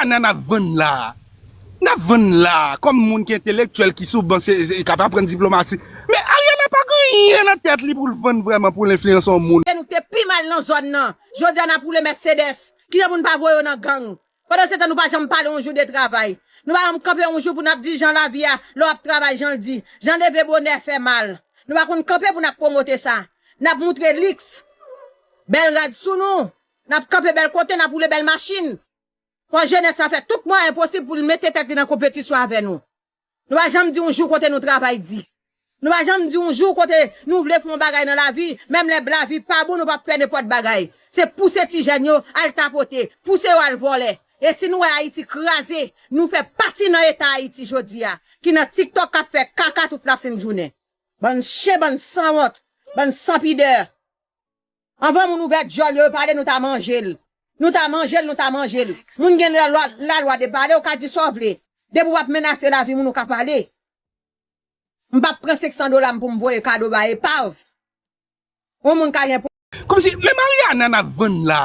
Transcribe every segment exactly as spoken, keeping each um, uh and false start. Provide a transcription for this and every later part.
Nan n ap vann la. N ap vann la. Kòm moun ki entelektyèl, ki sou ban, se, se, ki ap aprann diplomasi. Men Ariana pa gen anyen nan tèt li pou l vann vrèman, pou l enfliyanse yon moun. Nou te pi mal nan zòn nan. Jodi a n ap woule Mercedes. Kijan pou n pa voye yo nan gang? Pandan se tan, nou pa janm pale yon jou de travay. Nou pa janm kanpe yon jou pou n ap di jan lavi a, lè w ap travay, jan l di. Jan leve bonè fè mal. Nou pa konn kanpe pou n ap pwomote sa. N ap moutre liks. Bèl rad sou nou. N ap kanpe bèl kote, n ap woule bèl machin. Fò jenès la fè tout mwayen posib pou l mete tèt li nan konpetisyon avè nou. Nou pa janm di yon jou kote nou travay di. Nou pa janm di yon jou kote nou vle fè yon bagay nan lavi, menm lè lavi pa bon, nou p ap fè nenpòt bagay. Se pouse ti jèn yo al tapote, pouse yo al vòlè. E si nou wè Ayiti kraze, nou fè pati nan eta Ayiti jodi a, ki nan TikTok k ap fè kaka tout lasenn jounen. Bann chen, bann sanwont, bann sanpidè. Anvan moun ouvè djòl yo, yo pale, nou ta manje l. Nou ta manje l, nou ta manje l. Moun gen lalwa, lalwa de pale, ou ka di sa w vle. Depi w ap menase lavi moun, ou ka pale. M p ap pran senk san dola m pou m voye kado bay epav. Yon moun ka gen. Kòmsi, men Mariana n ap vann la.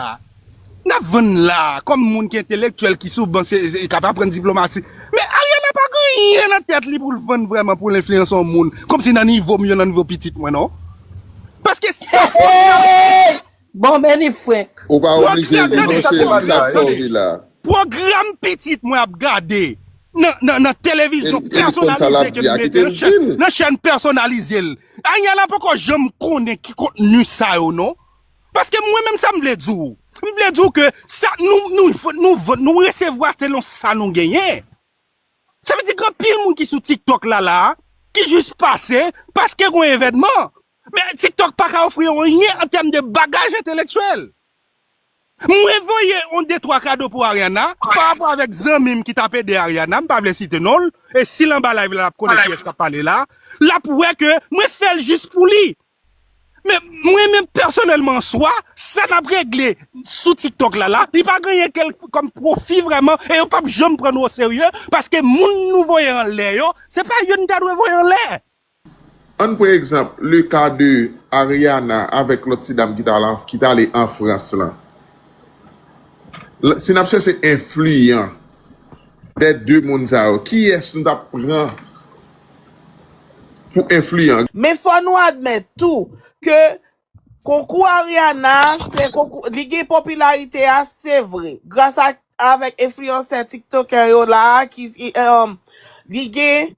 N ap vann la. Kòm moun ki entelektyèl, ki sou ban, se, se, ki ap aprann diplomasi. Men Ariana pa gen anyen nan tèt li pou l vann vrèman, pou l enfliyanse yon moun. Kòmsi nan nivo m, yo nan nivo pitit mwen, non. Paske sa. Hey! Bon, men li frenk. Ou pa oblije denonse li, sa k fè w ri la. Pwogram pitit mwen ap gade nan, nan, nan televizyon pèsonalize ke m mete nan chèn, nan chèn pèsonalize l. Ariana poko janm konnen ki kontni sa yo, non. Paske mwen menm sa m vle di w. M vle di w ke sa, nou, nou, nou, nou resevwa selon sa nou genyen. Sa vle di gen anpil moun ki sou TikTok la, la, ki jis pase paske gen yon evènman. Men TikTok pa ka ofri yo anyen an tèm de bagaj entelektyèl. Mwen voye yon de twa kado pou Ariana, pa rapò avèk zanmi m ki t ap ede Ariana, m pa vle site non l, e si l anba live la, l ap konnen kiyès k ap pale la, l ap wè ke mwen fè l jis pou li. Men mwen menm pèsonèlman an swa, sa n ap regle sou TikTok la, la, li pa genyen kèl kòm pwofi vrèman, e yo p ap janm pran nou oserye, paske moun nou voye anlè yo, se pa yo n ta dwe voye anlè. Ann pran egzanp, le ka de Ariana avèk lòt ti dam ki t al an, ki t ale an Frans lan. L-, si n ap chèche enfliyan dè de moun sa yo, kiyès nou t ap pran pou enfliyan? Men fò nou admèt tou ke konkou Ariana, se konkou, li gen popilarite a, se vre. Gras a, avèk enfliyansè tiktokè yo la, ki, ki, um, li gen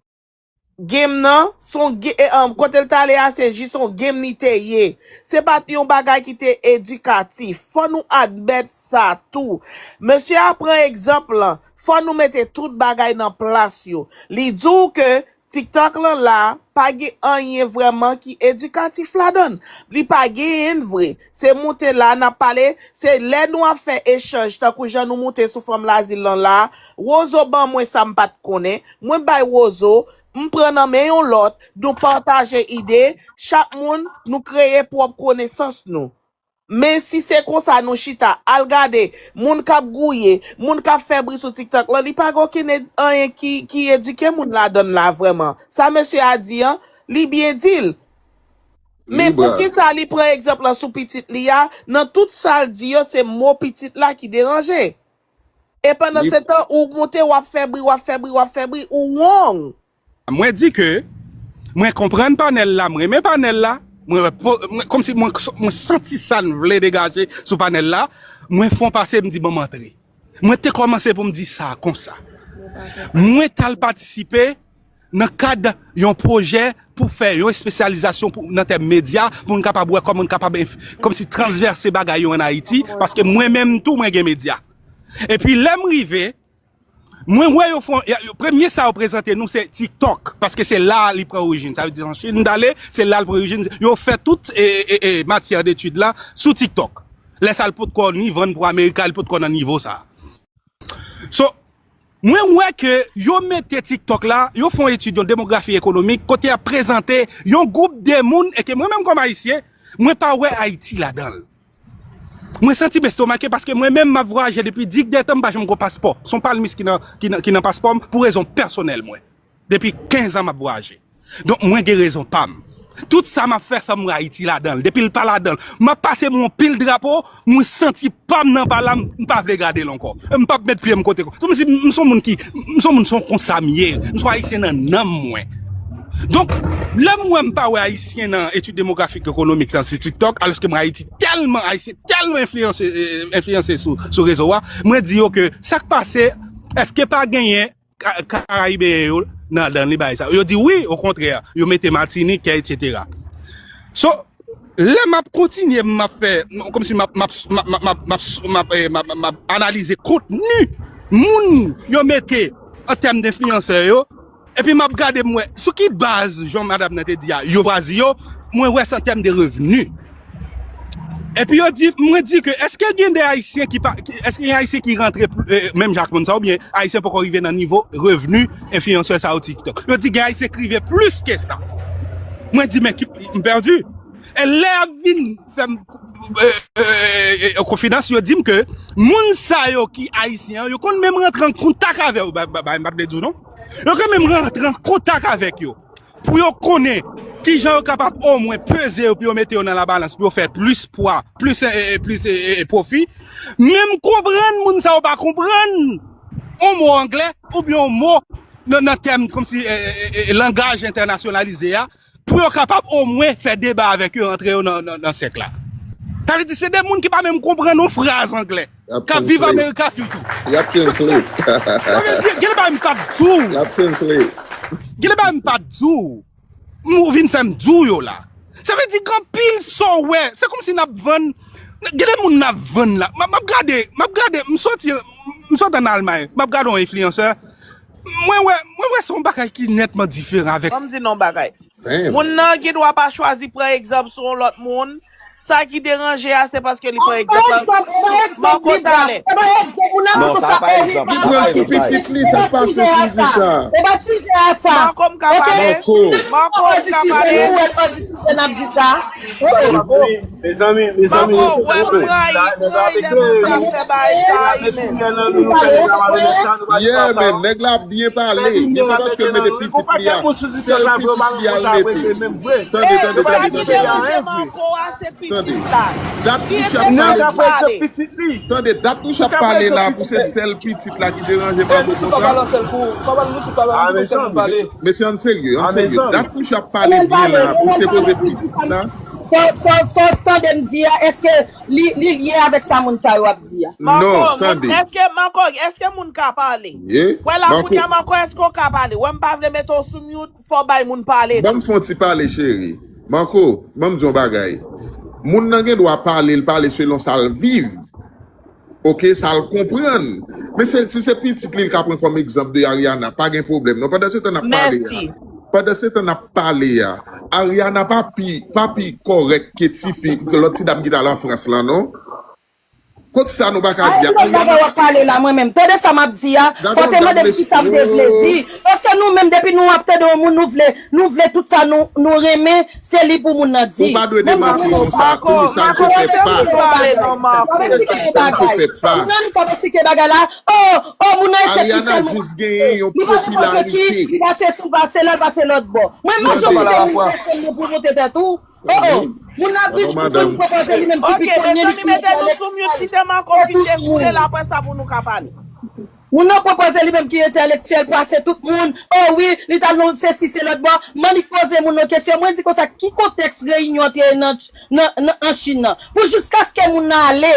game nan, se yon ge-, e, um, kote l t ale a, se jis yon game li te ye. Se pa t yon bagay ki te edikatif. Fò nou admèt sa tou. Mesye a pran egzanp lan. Fò nou mete tout bagay nan plas yo. Li di w ke TikTok lan la, pa gen anyen vrèman ki edikatif ladan l. Li pa genyen l vre. Se moute la n ap pale, se lè nou ap fè echanj, tankou jan nou moute sou fanm Lazil lan la, Wozo ban mwen sa m pa t konnen, mwen bay Wozo, m pran nan men yon lòt, nou pataje ide, chak moun, nou kreye pwòp konesans nou. Men si se konsa nou chita, al gade, moun k ap gouye, moun k ap fè bri sou TikTok lan, li pa gen okenn ed-, anyen ki, ki edike moun ladan l la vrèman. Sa mesye a di an, li byen di l. Men poukisa li pran egzanp lan sou pitit li a? Nan tout sa l di yo, se mo pitit la ki deranje. E pandan se tan, ou moute, w ap fè bri, w ap fè bri, w ap fè bri, ou wrong. Mwen di ke mwen konprann panèl la, mwen renmen panèl la, mwen, mwen, kòmsi mwen, mwen santi sa n vle degaje sou panèl la, mwen fè yon pase, m di, "Ban m antre." Mwen te kòmanse pou m di sa konsa. Mwen t al patisipe nan kad yon pwojè pou fè yon espesyalizasyon pou, nan tèm medya, pou n kapab wè kòman n kapab enf-, kòmsi transvèse bagay yo ann Ayiti, paske mwen menm tou, mwen gen medya. Epi lè m rive, mwen wè yo fè, y a, yo, premye sa yo prezante nou se TikTok, paske se la li pran orijin. Sa vle di an Chin m t ale, se la l pran orijin. Yo fè tout, e, e, e, matyè detid la sou TikTok. Lè sa l potko ni vann pou Amerika, li potko nan nivo sa. So, mwen wè ke yo mete TikTok la, yo fè yon etid, yon demografi ekonomik, kote y ap prezante yon gwoup de moun, e ke mwen menm kòm Ayisyen, mwen pa wè Ayiti ladan l. Mwen santi m estomake paske mwen menm m ap vwayaje depi digdètan, m pa janm gen paspò. Se yon palmis ki nan, ki nan, ki nan paspò m pou rezon pèsonèl mwen. Depi kenz an m ap vwayaje. Donk mwen gen rezon pa m. Tout sa m ap fè, fè m wè Ayiti ladan l. Depi l pa ladan l, m ap pase m yon pil drapo, mwen santi pa m nan pa la, m pa vle gade l ankò. M p ap met pye m kote. Se kòmsi m se yon moun ki, m se yon moun, se yon konsa m ye. M se yon Ayisyen nan nanm mwen. Donk, lè m wè m pa wè Ayisyen nan etid demografik ekonomik lan sou TikTok, alòske m wè Ayiti tèlman, Ayisyen tèlman enfliyanse, eh, enfliyanse sou, sou rezo a, mwen di yo ke sa k pase, èske pa genyen Ka- Karayibeyen yo nan, nan li bagay sa. Yo di wi, okontrè, yo mete Matinitè, etsetera. So, lè m ap kontinye, m ap fè, kòmsi m ap, m ap, m ap, m ap, m ap, m ap, eh, m ap, m ap analize kontni moun yo mete an tèm de enfliyansè yo, epi m ap gade m wè sou ki baz, jan madanm nan te di a, yo chwazi yo, mwen wè se an tèm de revni. Epi yo di, mwen di ke èske gen de Ayisyen ki pa, ki- èske gen Ayisyen ki rantre pl- eh, menm jan ak moun sa, oubyen Ayisyen poko rive nan nivo revni enfliyansè sa yo TikTok. Yo di gen Ayisyen ki rive plis ke sa. Mwen di men ki, m pèdi. E lè y ap vin fè m eh, eh, eh, konfidans, yo di m ke moun sa yo ki Ayisyen an, yo konn menm rantre an kontak avè yo, ba- ba- ba- m pa t vle di w non. Yo konn menm rantre an kontak avèk yo. Pou yo konnen kijan yo kapab omwen peze yo, pou yo mete yo nan labalans, pou yo fè plis pwa, plis, eh, eh, plis, eh, eh, eh, pwofi. Menm konprann moun sa yo pa konprann yon mo anglè oubyen yon mo nan, nan tèm kòmsi, eh, eh, eh, eh, langaj entènasyonalize a, pou yo kapab omwen fè deba avèk yo, antre yo nan, nan, nan sèk la. Sa vle di, se de moun ki pa menm konprann yon fraz anglè, k ap viv Amerika sitou. Y ap translate. Sa vle di, gen de bagay m pa t di w. Y ap translate. Gen de bagay m pa t di w. M, ou vin fè m di w yo la. Sa vle di, gen anpil sa w wè. Se kòmsi n ap vann. Gen de moun n ap vann la. M, m ap gade, m ap gade, m soti, m sot ann Almay. M ap gade yon enfliyansè. Mwen wè, mwen wè se yon bagay ki nètman diferan avèk. Ban m di non bagay. Damn. Moun nan gen dwa pa chwazi pran egzanp sou yon lòt moun. Sa ki deranje a, se paske li pran egzanp la. Marco talè. Non, sa pa egzanp, li sa pa pran sou egzanp. Pitit li, sa k pase sou li sa. Marco, m ka pale? Marco, m ka pale? Mezanmi, mezanmi. Marco, wè m rayi, m rayi lè moun sa ap fè bagay sa, wi, men. Yeah, men nèg la ap byen pale. E pa paske l mete pitit li a. Sèl pitit li a l mete. Tande, tande, tande, tande. Sa ki deranje Marco a, se pitit la. Dat misye ap pale. Tande, dat misye ap pale la pou se sèl pitit la ki deranje Marco konsa. Mesye, ann serye, ann serye. Dat misye ap pale byen la pou se koze pitit la. Sa w tande m di a, èske li, li lye avèk sa moun sa yo ap di a? Non, tande. Èske, Marco, èske moun ka pale? Wè la, kounye a, Marco, èske w ka pale? Wè, m pa vle mete w sou mute, fò w bay moun pale tou. Ban m fè yon ti pale, cheri. Marco, ban m di yon bagay. Moun nan gen dwa pale, l pale selon sa l viv. Oke, sa l konprann. Men se, si se pitit li, l ka pran kòm egzanp de Ariana, pa gen pwoblèm non. Pandansetan n ap pale a, pandansetan n ap pale a, Ariana pa pi, pa pi kòrèk ke tifi, ke lòt ti dam ki t al an Frans lan non. Kot sa nou pa ka di a? Ariana, w ap pale la, mwen menm. Tande sa m ap di a, fò te mande m ki sa m te vle di. Paske nou menm, depi nou ap tande yon moun, nou vle, nou vle tout sa nou, nou renmen, se li pou moun nan di. Ou pa dwe demanti konsa. Tout sa, je fais pas. Je fais pas. Sa moun nan li p ap eksplike bagay la. Oh, oh, moun nan e tèt li sèlman. Ariana jis genyen yon popilarite. Li pa nenpòt ki, li pase sou, pase lòt, pase lòt bò. Mwen, majorite moun pèsonn nan pou monte tèt ou. Oh, oh. Moun nan vin, moun pwopoze li menm ki pi konn li, ki pi entèlektyèl. Mete nou sou mute, kite Marco fin dewoule l, apre sa pou nou ka pale. Moun nan pwopoze li menm ki entèlektyèl pase tout moun. Oh wi, li t al nan sesi, se lòt bò. Mwen li poze moun nan kesyon. Mwen di konsa, ki kontèks reyinyon te ye nan, nan, nan, an Chin nan? Pou jiskaske moun nan ale,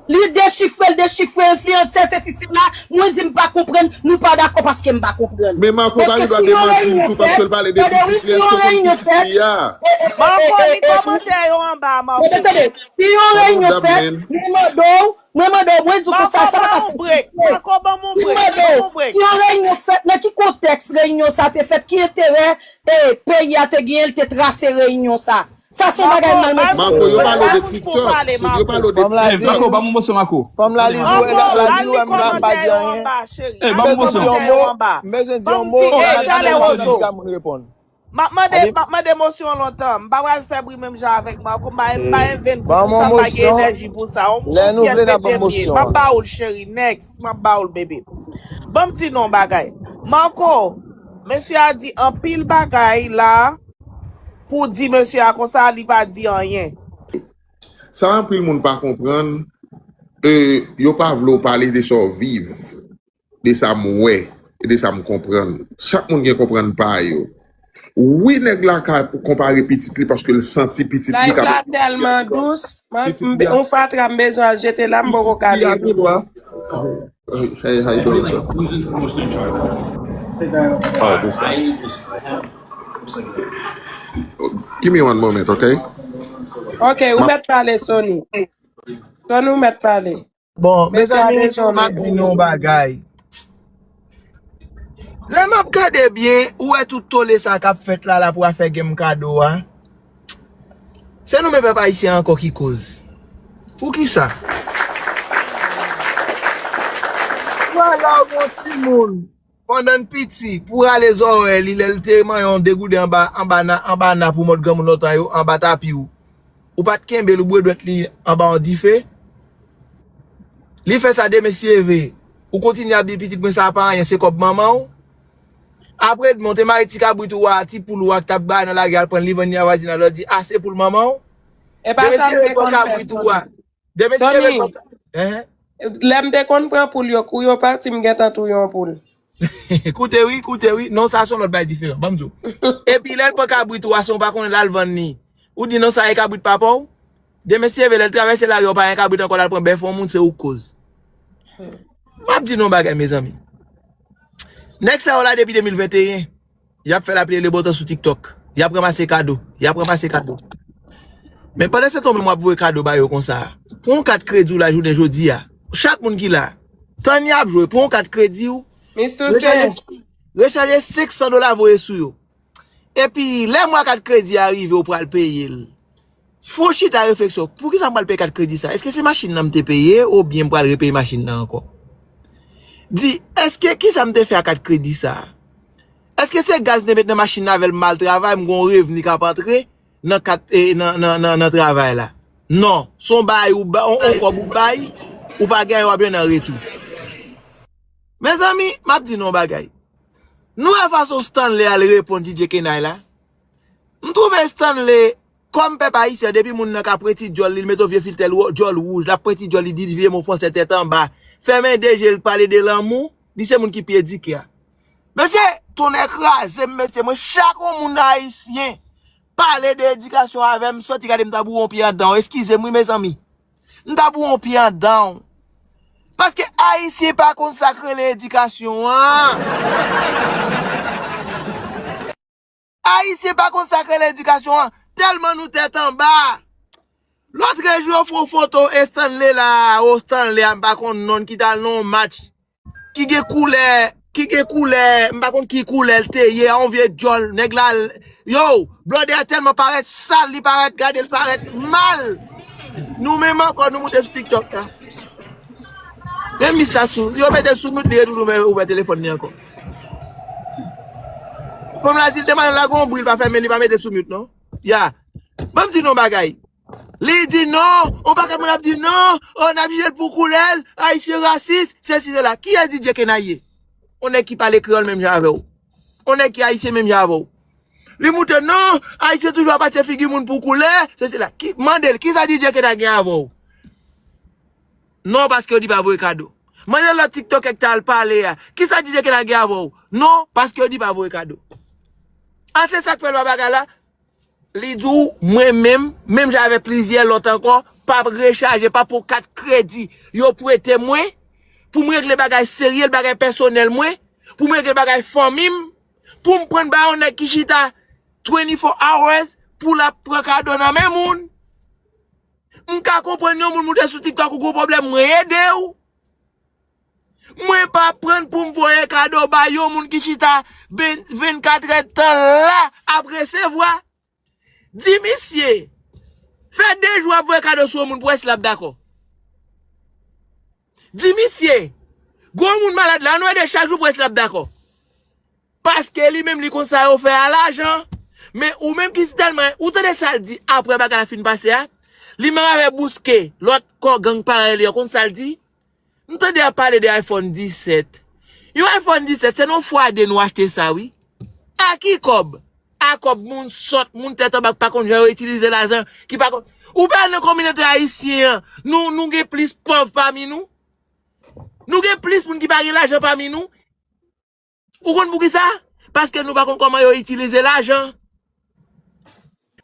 li dechifre, l dechifre, enfliyansè, sesi, sela. Mwen di m pa konprann, nou pa dakò paske m pa konprann. Men Marco pa gen dwa demanti l tou paske l pale de pitit li, èske se pitit li a? Marco, li kòmantè yo anba, Marco. Si yon reyinyon fèt, li mande w, mwen mande w, mwen di w konsa, sa pa ka fè. Si mwen mande w, si yon reyinyon fèt, nan ki kontèks reyinyon sa te fèt, ki enterè, eh, peyi a te genyen, l te trase reyinyon sa? Sa se yon bagay malnotri. Marco, yo pale w de TikTok. Yo pale w de TikTok. Marco, ban m yon moso, Marco. Fanm la, li di w, la, la di w, m pa di anyen. Eh, ban m yon moso. M bezwen di yon mo, m bezwen di yon mo, m bezwen di yon mo, m bezwen di yon mo. M ap mande, m ap mande moso an lontan. M pa pral fè bri menm jan avèk Marco. M pa, m pa envenn kou pou sa, m pa gen enèji pou sa. Lè nou vle n ap ban moso an. M ap ba ou l, cheri. Next. M ap ba ou l, bebe. Ban m di nou yon bagay. Marco, mesye a di anpil bagay la. Ou di mesye a konsa, li pa di anyen. Sa anpil moun pa konprann, e, yo pa vle w pale de sa w viv, de sa m wè, e de sa m konprann. Chak moun gen konprann pa yo. Wi, nèg la ka konpare pitit li paske l santi pitit li Live ka la tèlman dous. Mwen, m be- yon fatra m bezwen al jete la, m poko ka leve. Hey, how you doing, sir? Oh, this guy. Give me one moment, okay? Ok, ou mèt pale, Sony. Sony, ou mèt pale. Bon, Mesye a mezanmi, bezwen m ap di nou yon bagay. Lè m ap gade byen, ou wè tout tole sa k ap fèt la, la pou afè gen m kado a. Se nou menm pèp ayisyen ankò ki koz. Poukisa? Ou wè lè w gon timoun, pandan l piti, pou rale zòrèy li, lè l te manyen yon degouden anba, anba na, anba na pou mòd granmoun lontan yo, anba tapi w. Ou pa t kenbe l, ou bwè dwèt li anba yon dife. Li fè sa demen si leve. Ou kontinye ap di pitit mwen sa pa anyen, se kòb manman w. Apre demen, w te mare ti kabrit ou a, ti poul ou a k t ap bay nan lari al pran l, li vann li a vwazinaj la, di, a, se poul manman w. E pa sa m te konn fè. Kabrit ou a. Demen si leve. Ehe. Lè m te konn pran poul yo, kou yo pati, m gentan touye yon poul. Koute wi, koute wi. Non, sa se yon lòt bagay diferan. Ban m di w. Epi lè l pran kabrit ou a, se yon pa konnen l al vann li. Ou di non, sa e kabrit papa w. Demen si leve, lè l travèse lari a, w pa gen kabrit ankò, l al pran bèf yon moun, se ou k koz. M ap di nou yon bagay, mezanmi. Nèg sa yo la depi de mil venteyen. Y ap fè lapli e lebontan sou TikTok. Y ap ranmase kado. Y ap ranmase kado. Men pandan se tan menm w ap voye kado ba yo konsa. Pran yon kat kredi w la jounen jodi a. Chak moun ki la. Tan y ap jwe, pran yon kat kredi w. Mister Sen. Rechaje senk san dola voye sou yo. Epi, lè mwa kat kredi a rive, ou pral peye l. Fè w chita refleksyon, poukisa m pral peye kat kredi sa? Èske se machin nan m te peye, oubyen m pral repeye machin nan ankò? Di, èske kisa m te fè ak kat kredi sa? Èske se gaz m te met nan machin nan avè l m al travay, m gon revni k ap antre nan kat, e, nan, nan, nan, nan travay la? Non, se yon bagay ou ba, yon, yon kòb ou bay, ou pa genyen w ap jwenn an retou. Mezanmi, m ap di nou yon bagay. Nou wè fason Stanley al reponn D J Kenay la? M twouve Stanley, kòm pèp ayisyen, depi moun nan ka prenti djòl li, li mete yon vye filtè djòl wouj, l ap prenti djòl li, di vye mo fransè tèt anba, fèmen de je l, pale de lanmou, li se moun ki pi edike a. Mesye, tonnè kraze m, mesye, mwen chak yon moun ayisyen pale de edikasyon avè m, m santi gade m ta boure yon pye anndan w, eskize m wi mezanmi. M ta boure yon pye anndan w. Paske ayisyen pa konn sa k rele edikasyon an. Ayisyen pa konn sa k rele edikasyon an. Tèlman nou tèt anba. Lòt rejou yo fè yon foto Stanley la, o Stanley a, m pa konn non l, ki t al nan yon match. Ki gen koulè, ki gen koulè, m pa konn ki koulè l te ye, yon vye djòl, nèg la, yo, blòdè a tèlman parèt sal, li parèt, gade l parèt mal. Nou menm ankò, nou moute sou TikTok la. Men mis la sou, yo mete l sou mute, li ret ouvè, ouvè telefòn li ankò. Fanm la di l te mal la gon bri, li pa fèmen, li pa mete sou mute non. Ya. Ban m di nou yon bagay. Li di non, yon pakèt moun ap di non, oh, n ap jije l pou koulè l, ayisyen rasis, sesi, sela. Kiyès D J Kenay ye? Yon nèg ki pale kreyòl menm jan avè w. Yon nèg ki ayisyen menm jan avè w. Li moute non, ayisyen toujou ap atche figi moun pou koulè, sesi, sela. Ki, mande l, kisa D J Kenay gen avè w? Non, paske yo di pa voye kado. Mande lòt tiktokè k t al pale a. Kisa D J Kenay gen avè w? Non, paske yo di pa voye kado. An se sa k fè lwa bagay la, li di w, mwen menm, menm jan avèk plizyè lòt ankò, p ap rechaje, p ap pran kat kredi yo prete mwen, pou m regle bagay serye, bagay pèsonèl mwen, pou m regle bagay fanmi m, pou m pran ba yon nèg ki chita twenty-four hours pou l ap pran kado nan men moun. M ka konprann yon moun moute sou TikTok ou gon pwoblèm, mwen ede w. Mwen pa pran pou m voye kado ba yon moun ki chita ben, vennkat èdtan la ap resevwa. Di misye, fè de jou ap voye kado sou yon moun pou wè si l ap dakò. Di misye, gon moun malad la, ann ede chak jou pou wè si l ap dakò. Paske li menm li konn sa yo fè a lajan. Men ou menm ki tèlman, ou tande sa l di apre bagay la fin pase a? Li menm avè Bouske, lòt kò gang parèy li an, konn sa l di? M tande y ap pale de iPhone disèt. Yon iPhone disèt, se nan fwa de nou achte sa wi. A ki kòb? a kòb, moun sòt, moun tèt anba ki pa konn jan yo itilize lajan, ki pa konn. Ou pa nan kominote ayisyen an, nou, nou gen plis pòv pami nou? Nou gen plis moun ki pa gen lajan pami nou? Ou konn poukisa? Paske nou pa konn kòman yo itilize lajan.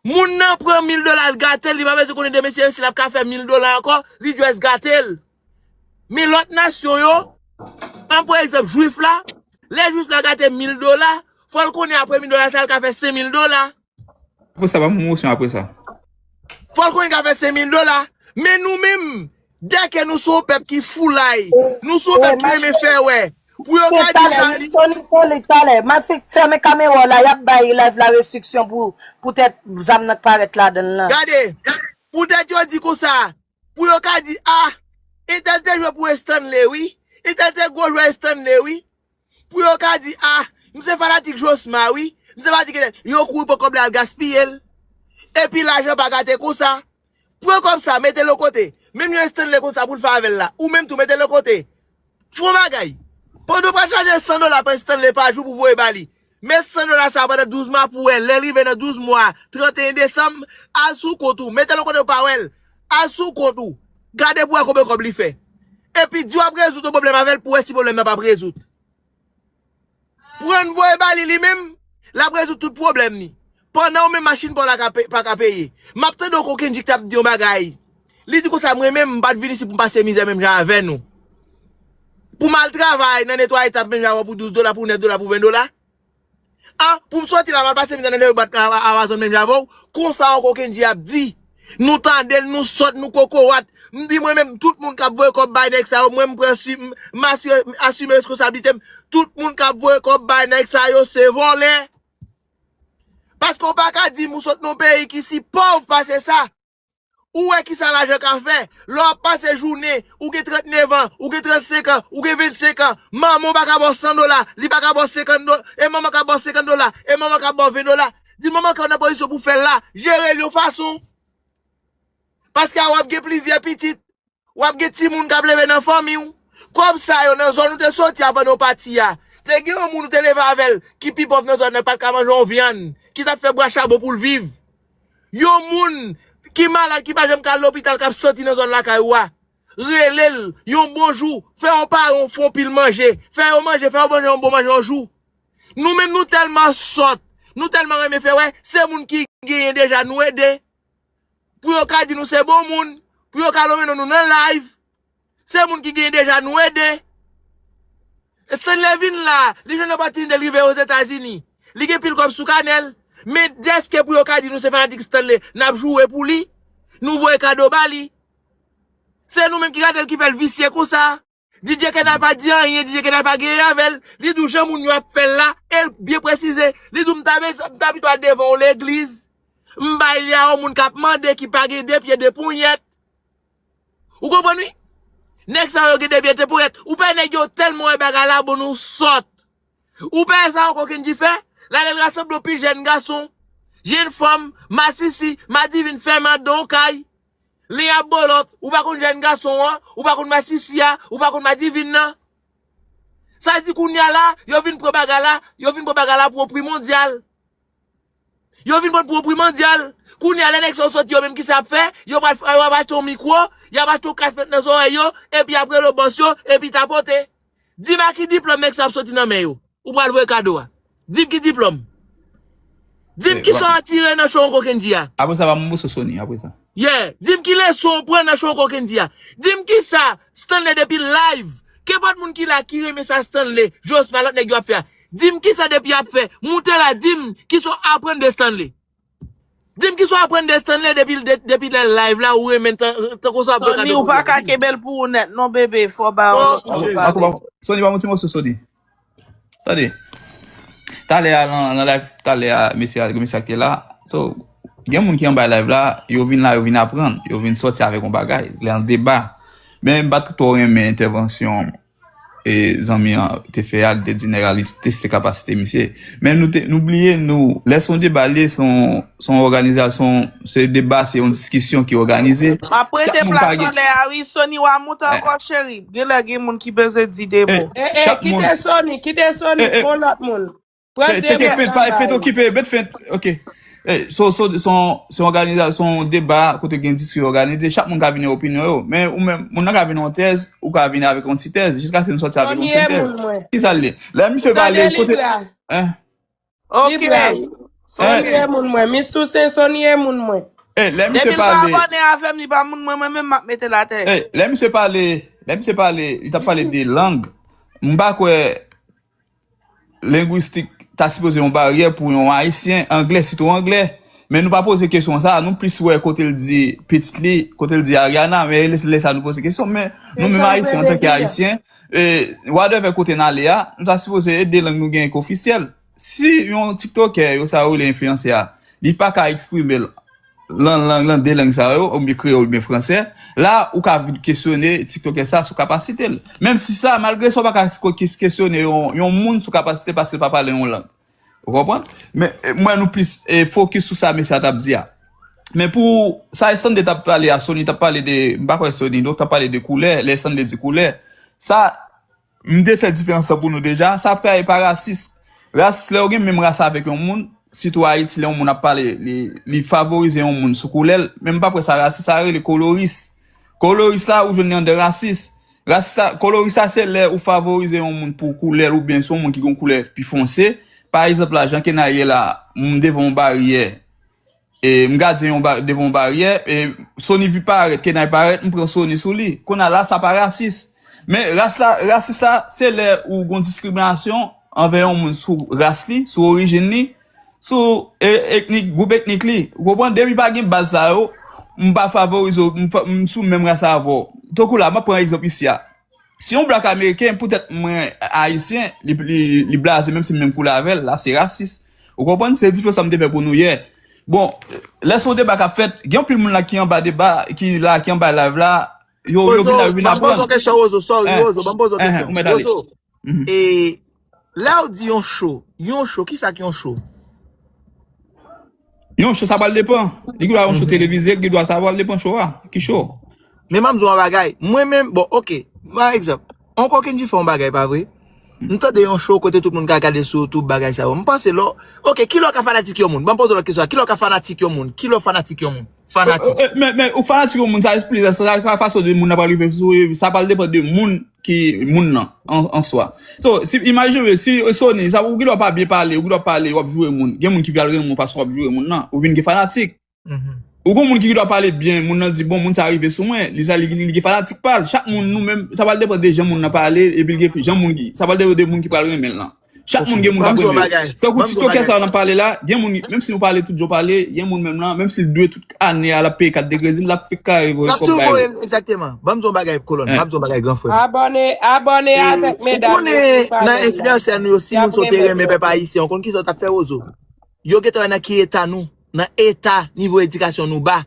Moun nan pran mil dola, l gate l, li pa bezwen konnen demen si l ap ka fè mil dola ankò, li just gate l. Men lòt nasyon yo, an pa egzanp, jwif la, lè jwif la gate mil dola, fò l konnen apre mil dola sa, l ka fè senk mil dola. Apre sa, pa pwomosyon apre sa. Fò l konnen l ka fè senk mil dola. Men nou menm, dèke nou se yon pèp ki foulay, nou se yon pèp ki renmen fè wè. Pou yo ka di sa, li. Tony, Tony, talè, m ap fèmen kamera w la, y ap bay live la restriksyon pou poutèt zam nan k parèt ladan l lan. Gade, poutèt yo di konsa, pou yo ka di, a, entèl te jwe pou Stanley, wi. Entèl te gwo jwè Stanley, wi. Pou yo ka di, a, m se fanatik Josma, wi. M se fanatik entèl. Yo kouri pran kòb la al gaspiye l. Epi lajan pa gate konsa. Pran kòb sa, mete l yon kote. Menm jan Stanley konsa pou l fè avè l la. Ou menm tou mete l yon kote. Fè yon bagay. Pandan w pral chaje san dola pa Stanley pa jou pou voye ba li. Men san dola sa pandan douz mwa pou wè. Lè l rive nan douz mwa, tranteyen desanm, al sou kont ou. Mete l yon kote w pa wè l. Al sou kont ou. Gade pou wè konbyen kòb li fè. Epi di w ap rezoud yon pwoblèm avè l pou wè si pwoblèm nan p ap rezoud. Pran voye ba li, li menm, l ap rezoud tout pwoblèm li. Pandan ou menm machin pa w la ka pe- pa ka peye. M ap tande yon kokenn ki t ap di yon bagay. Li di konsa, mwen menm, m pa t vin isit pou m pase mizè menm jan avè nou. Pou m al travay nan netwaye tab menm jan avè w pou douz dola, pou nèf dola, pou ven dola. A, pou m soti la, m al pase mizè nan lè yo bat a- a- Amazon menm jan avè w. Konsa yon kokenn ki ap di. Nou tande l, nou sòt, nou kokorat. M di mwen menm, tout moun k ap voye kòb bay nèg sa yo, mwen m pran si- m asire- m asime reskonsablite m. Tout moun k ap voye kòb bay nèg sa yo, se vòlè. Paske w pa ka di m ou sot nan yon peyi ki si pòv pase sa. Ou wè kisa lajan ka fè. Lè w ap pase jounen, ou gen trannnev an, ou gen trannsenk an, ou gen vennsenk an, manman w pa ka ba w san dola, li pa ka ba w senkant dola, e manman ka ba w senkant dola, e manman ka ba w ven dola. Di manman ke w nan pozisyon pou fè l la, jere l yon fason. Paske a w ap gen plizyè pitit, w ap gen timoun k ap leve nan fanmi w. Kòb sa yo nan zòn ou te soti a pandan w pati a, te gen yon moun ou te leve avè l ki pi pòv nan zòn nan pa t ka manje yon vyann, ki t ap fè bwa chabon pou l viv. Yon moun ki malad, ki pa janm ka al lopital, k ap santi nan zòn lakay ou a. Rele l, yon bon jou, fè yon payon, fè yon pil manje, fè yon manje, fè yon manje, yon bon manje yon jou. Nou menm nou tèlman sòt, nou tèlman renmen fè wè, se moun ki genyen deja nou ede. Pou yo ka di nou se bon moun, pou yo ka lonmen non nou nan live. Se moun ki genyen deja nou ede. Stanley vin la, li jwenn opòtinite l rive Ozetazini. Li gen pil kòb sou kanè l. Men dèske pou yo ka di nou se fanatik Stanley, n ap joure pou li. Nou voye kado ba li. Se nou menm ki gade l ki fè l visye konsa. DJ Kenal pa di anyen, DJ Kenal pa genyen avè l. Li di w jan moun yo ap fè l la, e l byen presize. Li di w m ta bezwen, m ta pito al devan yon legliz. M bay li a yon moun k ap mande ki pa gen de pye de ponyèt. Ou konprann wi? Nèg sa yo gen de pye de ponyèt. Ou pa wè nèg yo tèlman wè bagay la bon nou sòt. Ou pa wè sa yon kokenn ki fè? L ale l rasanble yon pi jèn gason, jèn fanm, masisi, madivin fèmen anndan yon kay. Li ap bolòt, ou pa konn jèn gason an, ou pa konn masisi a, ou pa konn madivin nan. Sa di kounye a la, yo vin pran bagay la, yo vin pran bagay la pou yon pri mondyal. Yo vin pran pou yon pri mondyal. Kounye a lè nèg sa yo soti yo menm kisa y ap fè? Yo pral yo ap achte yon mikwo, y ap achte yon kas met nan zòrèy yo, epi y ap rele bòs yo, epi tapote. Di m a ki diplòm nèg sa ap soti nan men yo. Ou pral voye kado a. Di m ki diplòm. Di m kisa w tire nan show Uncle Kendji a. Apre sa, pa m moso Sony, apre sa. Yeah, di m ki leson w pran nan show Uncle Kendji a. Di m kisa, Stanley depi live. Kenpòt moun ki la ki renmen sa Stanley, Josma, lòt nèg yo ap fè a. Di m kisa depi y ap fè. Moute la, di m kisa w aprann de Stanley. Di m kisa w aprann de Stanley depi depi lè live la ou renmen tan konsa ap voye kado. Sony, ou pa ka kenbe l pou ou nèt non bebe, fò ba w. Sony, ba m yon ti moso Sony. Tande. Talè a nan nan live talè a mesye a, mesye a ki te la. So, gen moun ki anba live la, yo vin la, yo vin aprann, yo vin sòti avèk yon bagay, lè an deba. Men m pa t twò renmen entèvansyon e zanmi an te fè a, li te di nèg la li teste kapasite misye. Men nou te nou bliye nou lè se yon deba li ye, se yon se yon òganizasyon, se deba, se yon diskisyon ki òganize. M ap rete plas anlè a wi, Sony w a moute ankò cheri. Genlè gen moun ki bezwen di de mo. Kite Sony, kite Sony pou yon lòt moun. Tcheke fent, pa fent okipe, met fent. Ok. Eh, so, so, se yon, se yon òganiza-, se yon deba kote gen diskisyon òganize, chak moun ka vin ak opinyon yo. Men ou menm, moun nan ka vin yon tèz, ou ka vin avèk yon ti tèz, jiskaske nou sòti avèk yon sentèz. Kisa l ye? Lè misye pale, kote. Hein? Ok. Sonny e moun mwen. Miss Toussaint, Sonny e moun mwen. Eh, lè misye pale. Depi l pa abòne avè m, li pa moun mwen, mwen menm m ap mete l atè. Eh, lè misye pale, lè misye pale, li t ap pale de lang. M pa kwè lengwistik ta sipoze yon baryè pou yon Ayisyen, anglè, sitou anglè. Men nou pa poze kesyon sa, nou plis wè kote l di pitit li, kote l di Ariana, men lè sa nou poze kesyon. Men nou menm Ayisyen, antanke Ayisyen, eh, whatever kote n ale a, nou ta sipoze ede lang nou genyen k ofisyèl. Si yon tiktokè, yo sa yo rele enfliyansè a, li pa ka eksprime l lan, lan, lan de lang sa yo, oubyen kreyòl oubyen fransè, la ou ka vin kesyone tiktokè sa sou kapasite l. Menm si sa, malgre sa, ou pa ka ko-, kes-, kesyone yon, yon moun sou kapasite paske l pa pale yon lang. Ou konprann? Men, eh, mwen, nou plis, eh, fokis sou sa mesye a t ap di a. Men pou sa Estande t ap pale a, Sony t ap pale de, m pa kwè Sony, donk t ap pale de koulè, lè Estande di koulè, sa, m te fè diferans lan pou nou deja, sa pa e pa rasis. Rasis, lè ou gen menm ras avèk yon moun, sitou Ayiti, lè yon moun ap pale, li, li favorize yon moun sou koulè l, men m pa kwè sa rasis, sa rele koloris. Koloris la, ou jwenn li anndan rasis. Rasis la, koloris la, se lè ou favorize yon moun pou koulè l oubyen se yon moun ki gen yon koulè pi fonse. Pa egzanp la, jan Kenay ye la, m devan yon baryè, e m gade yon ba-, devan yon baryè, e Sony vi parèt, Kenay parèt, m pran Sony sou li. Kounye a la, sa pa rasis. Men ras la, rasis la, se lè ou gon diskriminasyon anvè yon moun sou ras li, sou orijin li, sou e, etnik, gwoup etnik li. Ou konprann? Depi pa gen baz sa yo, m pa favorize w, m, fa- m sou menm ras avè w. Tankou la, m ap pran egzanp isi a. Si yon blak ameriken, poutèt mwen ayisyen, li, li, li blaze, menm si m menm koulè avè l, la se rasis. Ou konprann? Se diferans sa m te fè pou nou yè. Bon, lè se yon deba k ap fèt, gen anpil moun la ki anba deba, ki la, ki anba live la, yo, yo vin la, yo vin aprann. Ban m poze w kesyon, Rozo, sorry, Rozo, ban m poze w kesyon. Rozo, e, lè w di yon show, yon show, kisa k yon show? Yon show, sa pral depann. Li gen dwa yon show televize, li gen dwa sa pral depann show a. Ki show? Men m ap di w yon bagay. Mwen menm, bon, ok. Pa egzanp, yon kokenn ki fè yon bagay, pa vre? M tande yon show kote tout moun ka gade sou YouTube bagay sa yo. M panse lò, ok, kilè w ka fanatik yon moun? Ban m poze w lòt kesyon. Kilè w ka fanatik yon moun? Kilè w fanatik yon moun? Fanatik. Eh, eh, men, men, ou fanatik yon moun, sa esplike, sa, sa, sa fason de moun nan pral rive sou, sa pral depann de moun ki, moun nan, an, an swa. So, si, imajine, si, eh, Sony, sa, ou gen dwa pa byen pale, ou gen dwa pale, w ap joure moun. Gen moun ki pral renmen w paske w ap joure moun nan. Ou vin gen fanatik. Ou gon moun ki gen dwa pale byen, moun nan di, bon, moun sa rive sou mwen, li sa, li, li, li gen fanatik pa l. Chak moun, nou menm, sa pral depann de jan moun nan pale, epi l gen jan moun ki, sa pral depann de moun ki pral renmen l lan. Chak moun gen moun k ap renmen. Tankou TikTokè sa yo n ap pale la, gen moun, menm si nou pale tout jan w pale, gen moun menm lan, menm si l dwe tout ane a, l ap peye kat de kredi, l ap fèk kare voye kòb bay yo. Egzakteman. Ban m di w yon bagay, kolòn. Ban m di w yon bagay, gran frè m. Abòne, abòne avèk medam yo. Ou konnen, nan enfliyansè nou yo, si moun sa yo te renmen pèp ayisyen, ou konn kisa yo t ap fè, Rozo? Yo gentan wè nan ki eta nou, nan eta nivo edikasyon nou ba,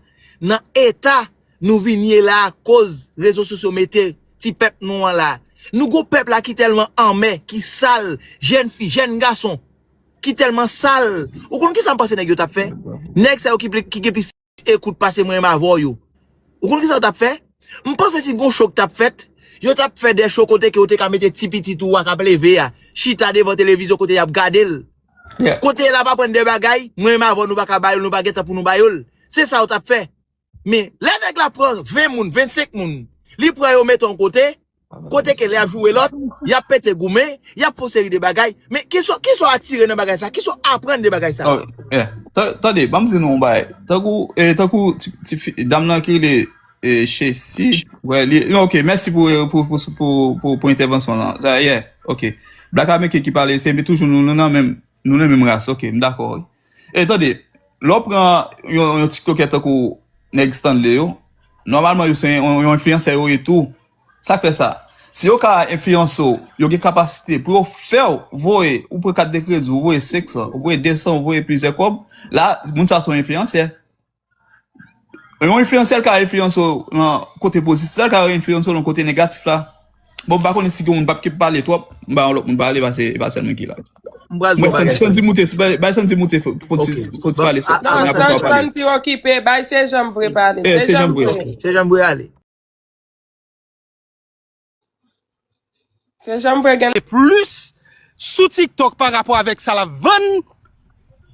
nan eta nou vin ye la akoz rezo sosyo mete ti pèp nou an la. Nou gon pèp la ki tèlman anmè, ki sal, jèn fi, jèn gason, ki tèlman sal. Ou konn kisa m panse nèg yo t ap fè? Nèg sa yo ki, ki gen plis ekout pase mwen menm avè w yo. Ou konn kisa yo t ap fè? M panse si gon show k t ap fèt, yo t ap fè de show kote ke yo te ka mete ti pitit ou a k ap leve a, chita devan televizyon kote y ap gade l. Kote l ap aprann de bagay, mwen menm avè w nou pa ka ba yo l, nou pa gen tan pou nou ba yo l. Se sa yo t ap fè. Men, lè nèg la pran ven moun, vennsenk moun, li pran yo mete yon kote, kote ke lè y ap joure lòt, y ap pete goumen, y ap fè yon seri de bagay. Men, kisa, kisa w atire nan bagay sa? Kisa w aprann de bagay sa? Oh, yeah. Ta-, tande, ban m di nou yon bagay. Tankou, eh, tankou ti, ti fi, dam nan ki rele, eh, Chessy. Wè, li, non, ok, mèsi pou, pou, pou, pou, pou, pou entèvansyon lan. Sa, yeah, ok. Black American ki pale, se toujou nou, nou nan menm, nou nan menm ras, ok, m dakò, wi. E tande, lè w pran yon, yon tiktokè tankou nèg Stanley yo, nòmalman yo se yon, yon enfliyansè yo ye tou. Sa k fè sa? Si yo ka enfliyanse w, yo gen kapasite pou yo fè w voye, ou pran kat de kredi, ou voye senk san, ou voye de san, ou voye plizyè kòb, la, moun sa se yon enfliyansè. Yon enfliyansè, l ka enfliyanse w nan kote pozitif la, l ka enfliyanse w nan kote negatif la. Bon, m pa konnen si gen moun p ap ki pale twòp, m ba yon lòt moun pale, paske e pa sèl mwen ki la. M pral di yon bagay. Santi moute, bay Santi moute, fò, fò ti, fò ti pale, Santi, apre sa w pale. Santi okipe, bay se jan m vre pale. Eh, se jan m vre. Se jan m vre ale. Se jan m vre gen. Plis sou TikTok pa rapò avèk sa l ap vann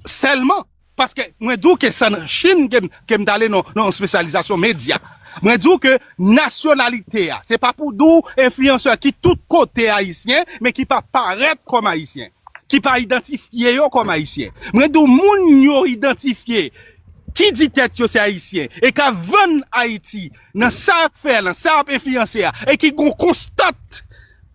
sèlman. Paske mwen di w ke se nan Chin ke m, ke m t ale nan, nan yon espesyalizasyon medya. Mwen di w ke nasyonalite a, se pa pou di w enfliyansè ki tout kote ayisyen, men ki pa parèt kòm ayisyen, ki pa idantifye yo kòm ayisyen. Mwen di w moun yo idantifye, ki di tèt yo se ayisyen, e ka vann Ayiti nan sa y ap fè, nan sa y ap enfliyanse a, e ki gon konstant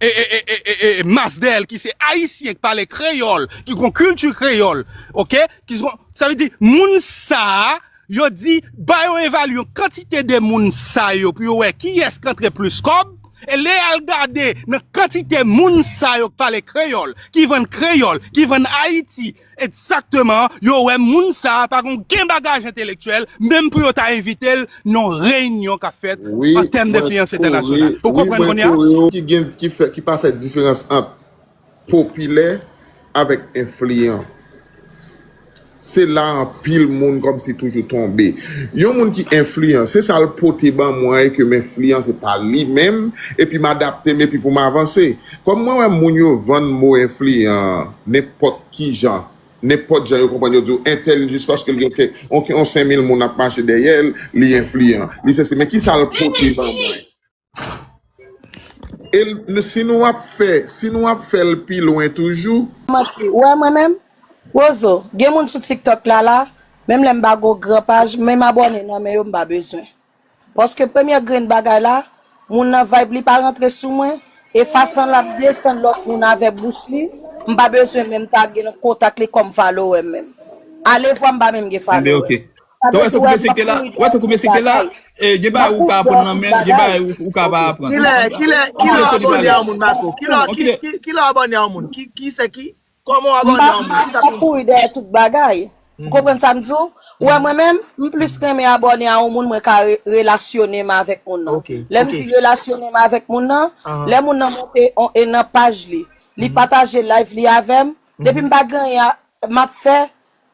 e, e, e, e, e, e, mas dèyè l ki se ayisyen, ki pale kreyòl, ki gon kilti kreyòl, oke? Ki gon, sa vle di, moun sa a, yo di, ba yo evalye yon kantite de moun sa yo pou yo wè kiyès ki antre plis kòb, e lè y al gade nan kantite moun sa yo ki pale kreyòl, ki vann kreyòl, ki vann Ayiti, egzakteman, yo wè moun sa a pa gon gen bagaj entelektyèl, menm pou yo ta envite l nan yon reyinyon k ap fèt an tèm denfliyans entènasyonal. Ou konprann kounye a? Ki gen, ki fè, ki pa fè diferans ant popilè avèk enfliyan. Se la anpil moun kòmsi toujou tonbe. Yon moun ki enfliyan, se sa l pote ban mwen, e ke m enfliyan, se pa li menm, epi m adapte m, epi pou m avanse. Kòm mwen wè moun yo vann mo enfliyan, nenpòt ki jan, nenpòt jan yo konprann, yo di w entèl, jis paske l gen ke, on, on senk mil moun ap mache dèyè l, li enfliyan. Li sesi, men ki sa l pote ban mwen? E l, si nou ap fè, si nou ap fè l pi lwen toujou. Manti, ou wè mwen menm? Wozo, gen moun sou TikTok la la, menm lè m pa gon gran paj, menm abòne nan men yo m pa bezwen. Paske premye grenn bagay la, moun nan vibe li pa rantre sou mwen, e fason l ap desann lòt moun avèk bouch li, m pa bezwen menm ta gen kontak li kòm follower menm. Alevwa m pa menm gen follower. Sa vle di, wè, tankou mesye ki te la, wè, tankou mesye ki te la, e, gen bagay ou ka aprann nan men l, gen bagay ou, ou ka pa aprann. Kilè, kilè, kilè w abòne a yon moun, Marco? Kilè, ki, ki, kilè w abòne a yon moun? Ki, ki se ki? Kòman w abòne a yon moun? Ki sa pou kouri dèyè tout bagay. Ou konprann sa m di w? Ou wè mwen menm, m plis renmen abòne a yon moun mwen ka re-, relasyone m avèk moun nan. Lè m di relasyone m avèk moun nan, lè moun nan monte on, e nan paj li, li pataje live li avè m, depi m pa gen anyen a, m ap fè,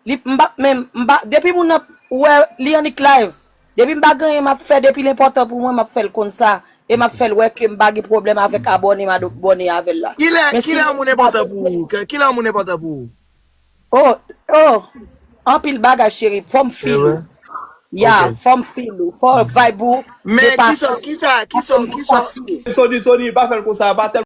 li, m pa, men, m pa, depi moun nan, ou wè, li annik live. Depi m pa gen anyen m ap fè, depi l enpòtan pou mwen, m ap fè l konn sa. E m ap fè l wè ke m pa gen pwoblèm avèk abòne m abòne avè l la. Kilè, kilè yon moun enpòtan pou ou? Kilè yon moun enpòtan pou ou? Oh, oh, anpil bagay, cheri. Fò m feel ou. Ya, fò m feel ou. Fò vibe ou depase. Men kisa, kisa, kisa, kisa. Sony, Sony, pa fè l konsa, pa tèl